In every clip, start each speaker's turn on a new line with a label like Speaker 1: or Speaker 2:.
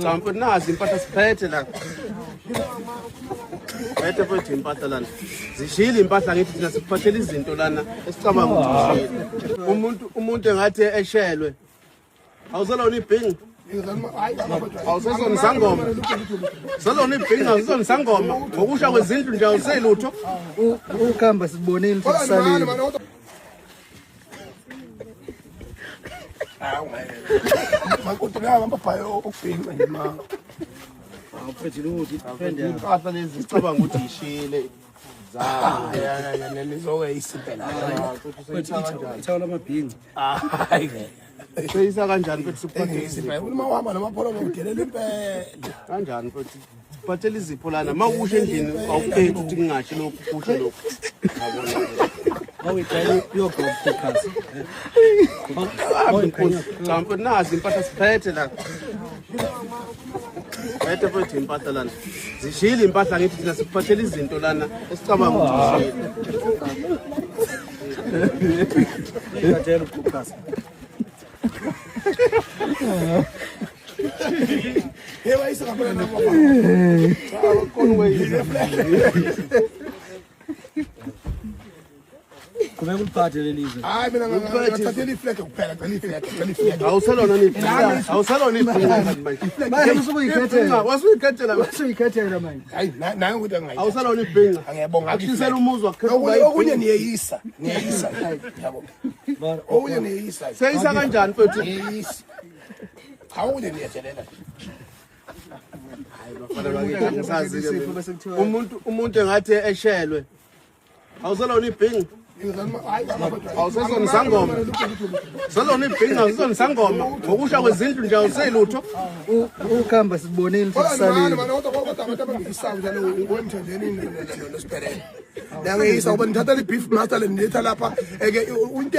Speaker 1: Cha mfethu, nazi impahla siphethe la. Phethe mfethu impahla lana. Zishile impahla, ngithi thina sikuphathela izinto lana esicabanga ukuthi zishile. Umuntu engathi eshelwe. Awuselona ibhingi. Awusesona isangoma. Selona ibhingi, awusesona isangoma. Ngokusha kwezindlu nje awuselutho.
Speaker 2: Ukhamba sibonile ukuthi kusalile.
Speaker 3: Makoti ngaba amabhayi okubhinca nje ma.
Speaker 1: Impahla lezi sicabanga ukuthi ishile. Zabo.
Speaker 3: Nizokweyisa impela.
Speaker 2: Ithawula amabhinci.
Speaker 3: Hayi ke.
Speaker 1: Seyisa kanjani mfethu, sikuphathela
Speaker 3: Engiyisa
Speaker 1: izipho?
Speaker 3: impela. Uma uhamba namapholo udelela impela.
Speaker 1: Kanjani mfethu? Sikuphathela izipho lana. Uma usho endlini awukhethi ukuthi kungashi lokhu, kusho lokhu. Cha mfethu, nazi impahla siphethe la. Phethe mfethu impahla lana. Zishile impahla, ngithi thina sikuphathela izinto lana esicabanga ukuthi zishile.
Speaker 3: Hey, wayisa kakhulu namabhayi.
Speaker 1: Khona.
Speaker 2: Qhubeka uliphathe leli zwe.
Speaker 3: Hayi, mina ngathathela iflag kuphela, cela iflag, cela iflag.
Speaker 1: Awuselona nibhinca. Awuselona ibhinca manje.
Speaker 2: Manje usukuyikhethela.
Speaker 1: Wasuyikhethela.
Speaker 2: Usuyikhethela manje.
Speaker 3: Hayi, naye ukuthi angayithatha.
Speaker 1: Awuselona ibhinca.
Speaker 3: Angiyabonga.
Speaker 1: Akushisela umuzi wakhe.
Speaker 3: Okunye niyeyisa, niyeyisa. Yabo. Okunye niyeyisa.
Speaker 1: Seyisa kanjani mfethu?
Speaker 3: Niyeyisa. Cha, okunye niyedelela.
Speaker 1: Bafana bakithi, angisazi-ke mina. Umuntu engathi eshelwe. Awuselona ibhingi. Awusesona isangoma. Selona ibhingi, awusesona isangoma. Ngokusha kwezindlu nje awuselutho.
Speaker 2: Ukhamba sibonile ukuthi kusalile.
Speaker 3: Kodwa abantu abangiyisayo njalo wemthandeni nosiphelele. Niyangeyisa ngoba nithatha i-beef master le niletha lapha eke into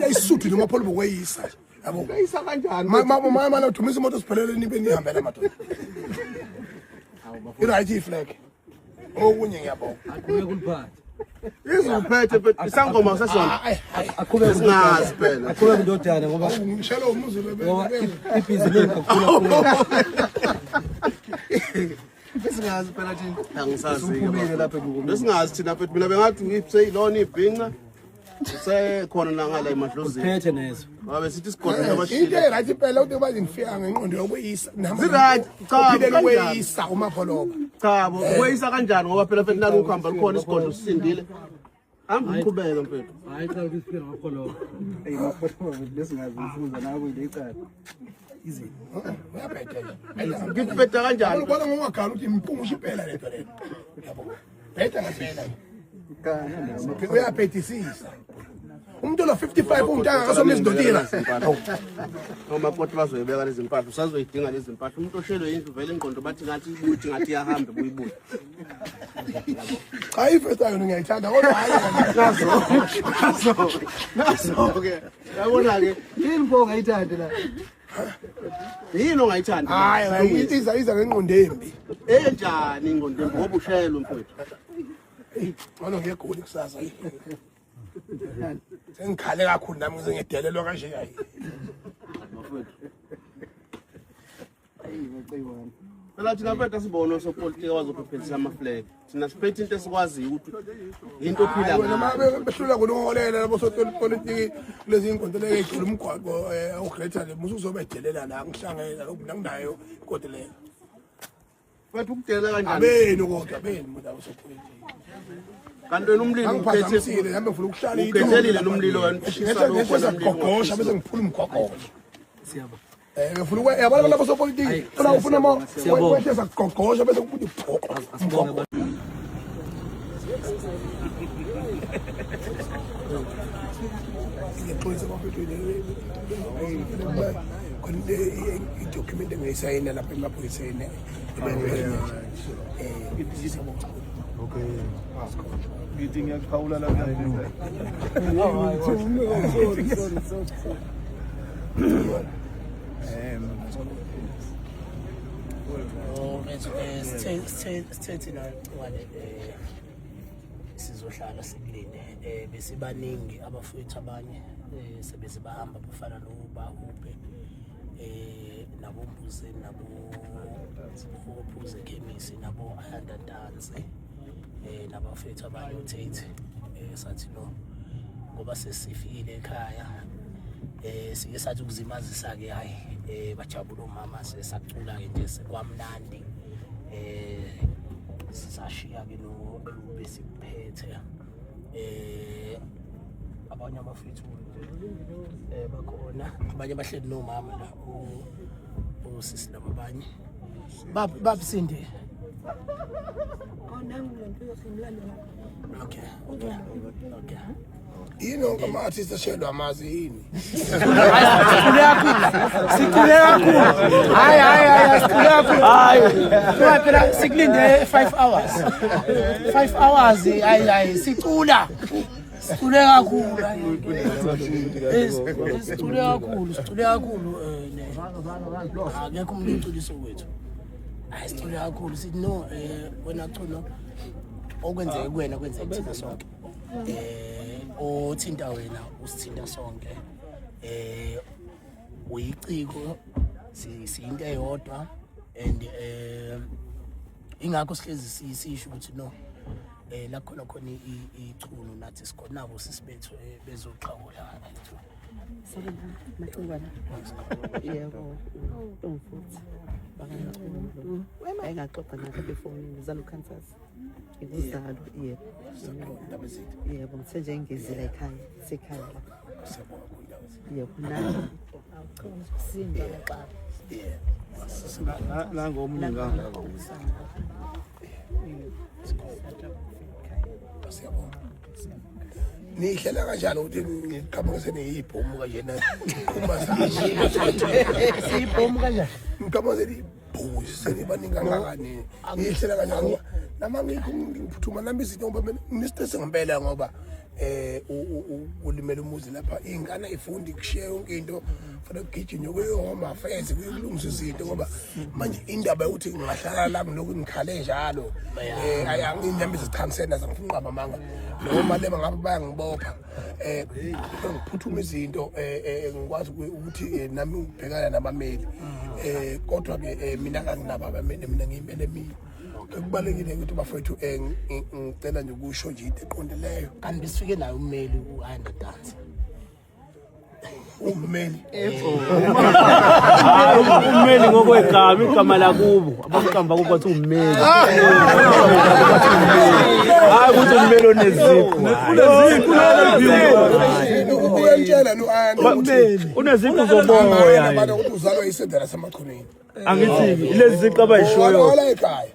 Speaker 3: ayisuthu noma pholo bokweyisa. Yabo.
Speaker 1: Seyisa kanjani?
Speaker 3: Ma ma udumisa imoto siphelele nibe nihambela madoda. I-right iflag. Okunye ngiyabonga.
Speaker 2: Aqhubeka uliphathe.
Speaker 1: Izuphethe mfethu, isangoma awusesona.
Speaker 3: Hayi hayi.
Speaker 2: Aqhubeka.
Speaker 1: Singazi phela.
Speaker 2: Aqhubeka indodana ngoba
Speaker 3: Ngishela umuzi
Speaker 2: ngoba ibhizinisi kakhulu.
Speaker 1: Besingazi phela thina. Angisazi.
Speaker 2: Uphumile lapha ebukumini.
Speaker 1: Besingazi thina mfethu, mina bengathi ngiphe ibhinca. Usekhona la ngala emadlozini.
Speaker 2: Phethe nezo.
Speaker 1: Ngoba sithi isigodlo
Speaker 3: Into
Speaker 1: sabashile.
Speaker 3: e-right impela ukuthi baze ngifika ngenqondo yokweyisa.
Speaker 1: Zi-right. Cha,
Speaker 3: Uphilele
Speaker 1: kanjani?
Speaker 3: ukweyisa umapholoba.
Speaker 1: Cha bo, kweyisa kanjani ngoba phela mfethu nalo ukuhamba lukhona isigodlo sisindile. Hamba uqhubeke mfethu.
Speaker 2: Hayi cha, kusifika ngakholo. Ey makholo, besingazi ufuza nawe ile icala.
Speaker 3: Uyabheda nje.
Speaker 1: Ngikubheda kanjani?
Speaker 3: Ubona ngokungagala ukuthi impungusha impela lento lena. Yabo. Bheda ngempela. Uyabhedisisa. Umuntu lo 55 untanga kasoma izindotira.
Speaker 1: Omakoti bazoyibeka lezi mpahla, usazoyidinga lezi mpahla. Umuntu oshelwe indlu vele ingqondo bathi ngathi ibuye, ngathi iyahamba ibuye.
Speaker 3: Cha, ifesta yona ngiyayithanda kodwa hayi.
Speaker 1: Nazo. Nazo. Nazo ke. Yabona ke.
Speaker 2: Yini pho ongayithandi la?
Speaker 1: Yini ongayithandi?
Speaker 3: Hayi hayi, iza ngengqondo embi.
Speaker 1: Enjani ingqondo embi ngoba ushelwe mfethu?
Speaker 3: Ngcono ngiyegoli kusasa. Sengikhale kakhulu nami ngize ngidelelwa kanje hayi.
Speaker 1: Bafethu. Phela thina mfethu asibona osopolitiki abazophephetisa ama-flag. Thina siphethe into esikwaziyo ukuthi into ophila
Speaker 3: Wena
Speaker 1: ngayo.
Speaker 3: ma behlula kunoholela labo sopolitiki kulezi inkontileka egcwele umgwaqo ogreater le musu uzobedelela la ngihlangene lokhu mina nginayo inkontileka.
Speaker 1: Mfethu, ukudelela kanjani?
Speaker 3: Abenu kodwa abenu mina osopolitiki.
Speaker 1: Kanti wena umlilo ukhethe
Speaker 3: Angiphazamisile nami ngifuna ukuhlala.
Speaker 1: Ukhethelile lo mlilo wena ushisa lokho
Speaker 3: Ngehleza
Speaker 1: wena mlilo.
Speaker 3: mgogosha bese ngiphula umgogosha.
Speaker 2: Siyabonga.
Speaker 3: Ngifuna ukwe yabona lapho sopolitiki ufuna ma
Speaker 2: Siyabonga.
Speaker 3: wehleza kugogosha bese kuthi phoqo.
Speaker 2: Asibonge.
Speaker 3: Ngixolisa bafethu, khona into idocument engiyisayina lapha emaphoyiseni.
Speaker 4: Okay. Ngithi ngiyakuphawula lapha.
Speaker 2: Sorry, sorry, sorry.
Speaker 5: Sithe thina Ncwane sizohlala sikulinde, besibaningi abafowethu abanye. Sebeze bahamba bafana nobahubhe nabo Mbuze, nabo Phuze Khemisi, nabo Ayanda Ntanzi, nabafethu abanye uTate. Sathi no, ngoba sesifikile ekhaya, sike sathi ukuzimazisa ke, hayi, bajabula omama, sesacula ke nje, sekwamnandi. Sisashiya ke no besikuphethe, abanye abafethu nje bakhona, abanye bahleli nomama la, osisi laba abanye babsinde. Okay.
Speaker 3: Yini onke ama-artist ashelwa amazi yini?
Speaker 5: Sicule kakhulu, sicule kakhulu. Hayi, hayi, hayi, sicule kakhulu. Hayi, phela sikulinde 5 hours, 5 hours. Hayi, hayi, sicula, sicule kakhulu. Sicule kakhulu, sicule kakhulu. Akekho umuntu oculiso kwethu. Hayi, sicule kakhulu. Sithi no, wena culo, okwenzeke kuwena kwenzeke kuthina sonke. Othinta wena usithinta sonke. Uyiciko, siyinto eyodwa, and ingakho sihlezi sisho ukuthi no, la khona khona ichunu, nathi sikhona nabo sisibethu bezoxhawula.
Speaker 6: Macingwana. Yebo, Ntomfuthi. Bakamchunu. Engaxoxa nawe efonini, uzalo Kansas. Ikuzalo, yebo. Yebo, ngithe nje ngizila ekhaya, sekhaya la. Yebo, nani.
Speaker 5: Simba xaba.
Speaker 4: Nangomunye ngapha.
Speaker 3: Siyabonga. Nihlela kanjani ukuthi ngiqhamuke seniyibhomu kanjena, qhuma?
Speaker 5: Siyibhomu kanjani?
Speaker 3: Ngiqhamuke seniyibhomu, senibaningi kangakani? Nihlela kanjani? Ngoba nama ngikho ngiphuthuma nami izinto, ngoba mina nginestress ngempela, ngoba ulimele umuzi lapha, iy'ngane ayifundi, kushiya yonke into, fanele kugijinywe kuye-home affairs, kuyokulungisa izinto, ngoba manje indaba yokuthi ngingahlala la ngilokhu ngikhale njalo, iy'nyambi zichanisena, zangifuna uqamba amanga, noma lema ngabe bayangibopha. Ngiphuthume izinto, ngikwazi ukuthi nami ngibhekana nabameli, kodwa ke mina kanginabo abameli, mina ngiyimele mina. Kubalulekile ukuthi bafowethu, ngicela nje ukusho nje into eqondileyo.
Speaker 5: Kanti besifike naye ummeli u-Ayanda Dance.
Speaker 3: Ummeli?
Speaker 7: Ummeli ngokwegama, igama lakubo, abamqamba kubo bathi ummeli, hayi ukuthi ummeli oneziqu.
Speaker 3: Uyantshela no-Ayanda ukuthi
Speaker 7: Uneziqu zomoya.
Speaker 3: Abantu ukuthi uzalwa isendela lasemachunwini.
Speaker 7: Angithi lezi ziqu abayishoyo.
Speaker 3: Wala ekhaya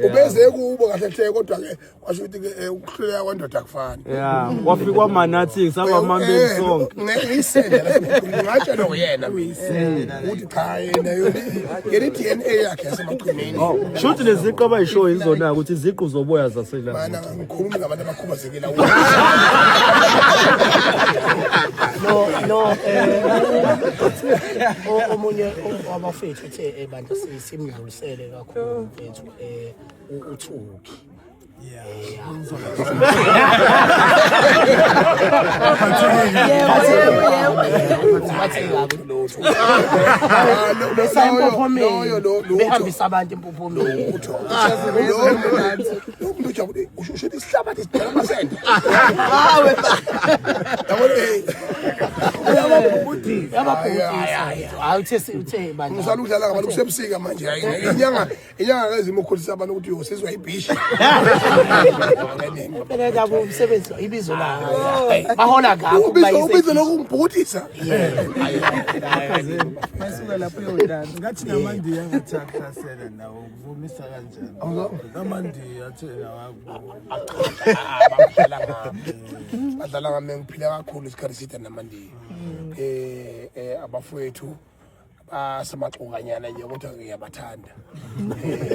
Speaker 3: ubeze kubo kahle hle, kodwa ke kwasho ukuthi ke ukuhluleka kwendoda akufani.
Speaker 7: Ya, wafikwa manathi saba mambeli sonke.
Speaker 3: Isende lasemachunwini, ngatshelwa uyena mina ukuthi cha, yena yena i-DNA yakhe yasemachunwini.
Speaker 7: Shuthi lezi ziqu abayishoyo izona ukuthi iziqu zoboya zasela.
Speaker 3: Mana ngikhulumi ngabantu abakhubazekile.
Speaker 5: No, omunye wabafethu uthe bandla simdlulisele kakhulu mfethu, uthuki. Besa empophomeni, behambisa abantu empophomeni.
Speaker 3: Lutho. Lo muntu ujabule, usho ukuthi isihlabathi sidala amasende. Yabona,
Speaker 5: Yababhubhisa. Hayi, uthe uthe bandla.
Speaker 3: Ngisala ukudlala ngabantu kusebusika manje. Hayi, inyanga kezimo ukhulisa abantu ukuthi uyosizwa ibhishi.
Speaker 5: Phela yabo umsebenzi, ibizo lawo. Bahola ngakho.
Speaker 3: Ubizo lokungibhudisa.
Speaker 4: Masuka lapho uyodlala. Ngathi namandiya ngathi akuhlasela nawo, kuvumisa kanjani? Namandiya athe nawo.
Speaker 3: Badlala ngami. Badlala ngami, ngiphila kakhulu isikhathi eside namandiya. Abafowethu basemaxokanyana nje, kodwa ngiyabathanda.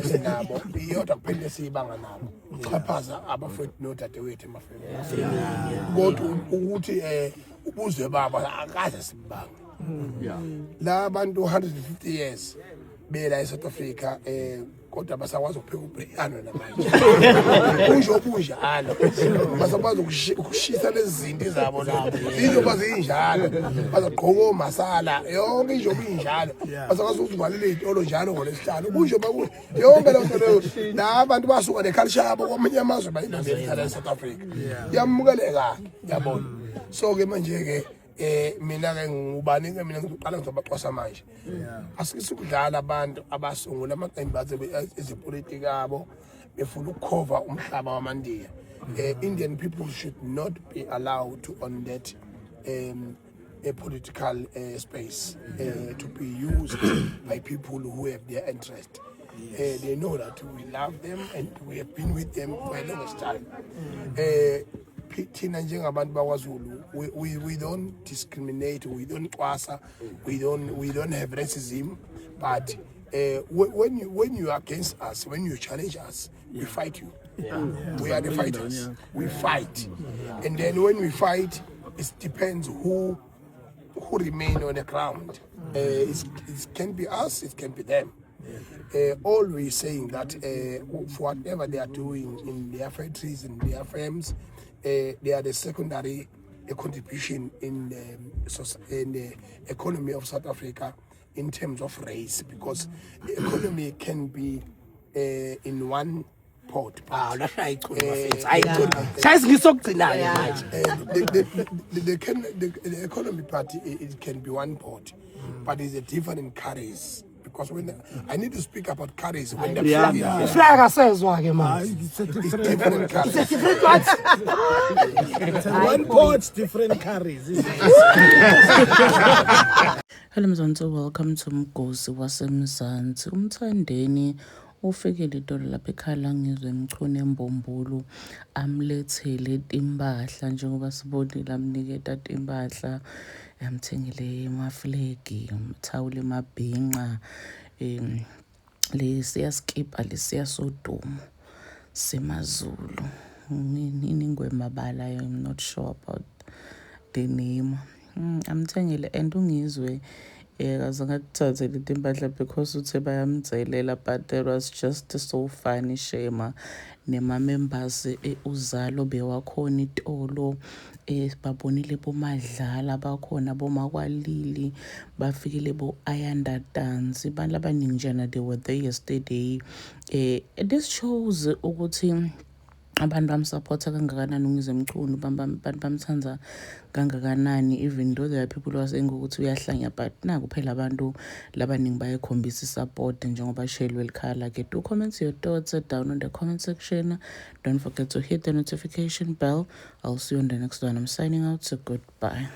Speaker 3: Sinabo iyodwa kuphela esiyibanga nabo. Uchaphaza abafowethu nodadewethu emafemini. Kodwa ukuthi ubuzwe babo akaze sibanga. La bantu 150 years bela eSouth Africa. Kodwa basakwazi ukupheka ubriyano namanje, kusho kunjalo, basakwazi ukushisa lezi zinto zabo lapho, izinto zinjalo, bazogqoka omasala yonke injoba injalo, basakwazi ukuzivalela iy'tolo njalo ngoLwesihlanu, kusho yonke loo nto leyo. La bantu basuka ne-culture yabo kwamanye amazwe, bayindabehlala e-South Africa, yamukeleka, yabona. So-ke manje-ke mina-ke ngubani-ke mina? Ngizoqala ngizobacwasa manje. Asike abantu abasungula amaqembu ezepolitiki abo befuna ukukhova umhlaba wamaNdiya. Indian people should not be allowed to own that a political space to be used by people who have their interest. They know that we love them and we have been with them for a longest time. Thina njengabantu bakwaZulu, we don't discriminate, we don't cwasa, we don't have racism, but when you are against us, when you challenge us, we fight you. We are the fighters. We fight. And then when we fight, it depends who remain on the ground. It can be us, it can be them. All we saying that for whatever they are doing in their factories and their firms, they are the secondary contribution in the economy of South Africa in terms of race, because the economy can be in one pot.
Speaker 5: Ah, lashaya iculo bafethu. Hayi, iculo. Shaya isingisi sokugcina-ke manje.
Speaker 3: The economy part, it can be one pot, but it's a different curries. Because when I need to speak about curries, when the yeah,
Speaker 5: Iflag asezwa-ke manje.
Speaker 4: It's a
Speaker 3: it's
Speaker 4: different,
Speaker 3: different curries.
Speaker 5: Different what?
Speaker 4: One pot, different curries.
Speaker 8: Hello Mzansi, welcome to Mgosi waseMzansi. Umthandeni ufikile itolo lapha ekhaya laNgizwe Mchunu eMbumbulu, amlethele timpahla njengoba sibonile, amniketa timpahla, amthengele emaflegi, umthawula emabhinqa, lesiya skipa lesiya sodumo semaZulu, iningwemabala, I'm not sure about the name. Amthengele and uNgizwe kazange akuthathele timpahla because uthe bayamdzelela, but it was just so funny shame. Nema-members e-Uzalo bewakhona itolo, babonile boMadlala bakhona, boMakwalili bafikile, bo-Ayanda Tanzi, abantu abaningi njena, they were there yesterday. This shows ukuthi abantu bamsupporta kangakanani uNgizwe Mchunu, abantu bamthanda kangakanani, even though there are people who are saying ukuthi uyahlanya, but naku phela abantu labaningi bayekhombisa i-support njengoba shelwe likhaya lakhe. Do comment your thoughts down on the comment section. Don't forget to hit the notification bell. I'll see you on the next one. I'm signing out, so goodbye.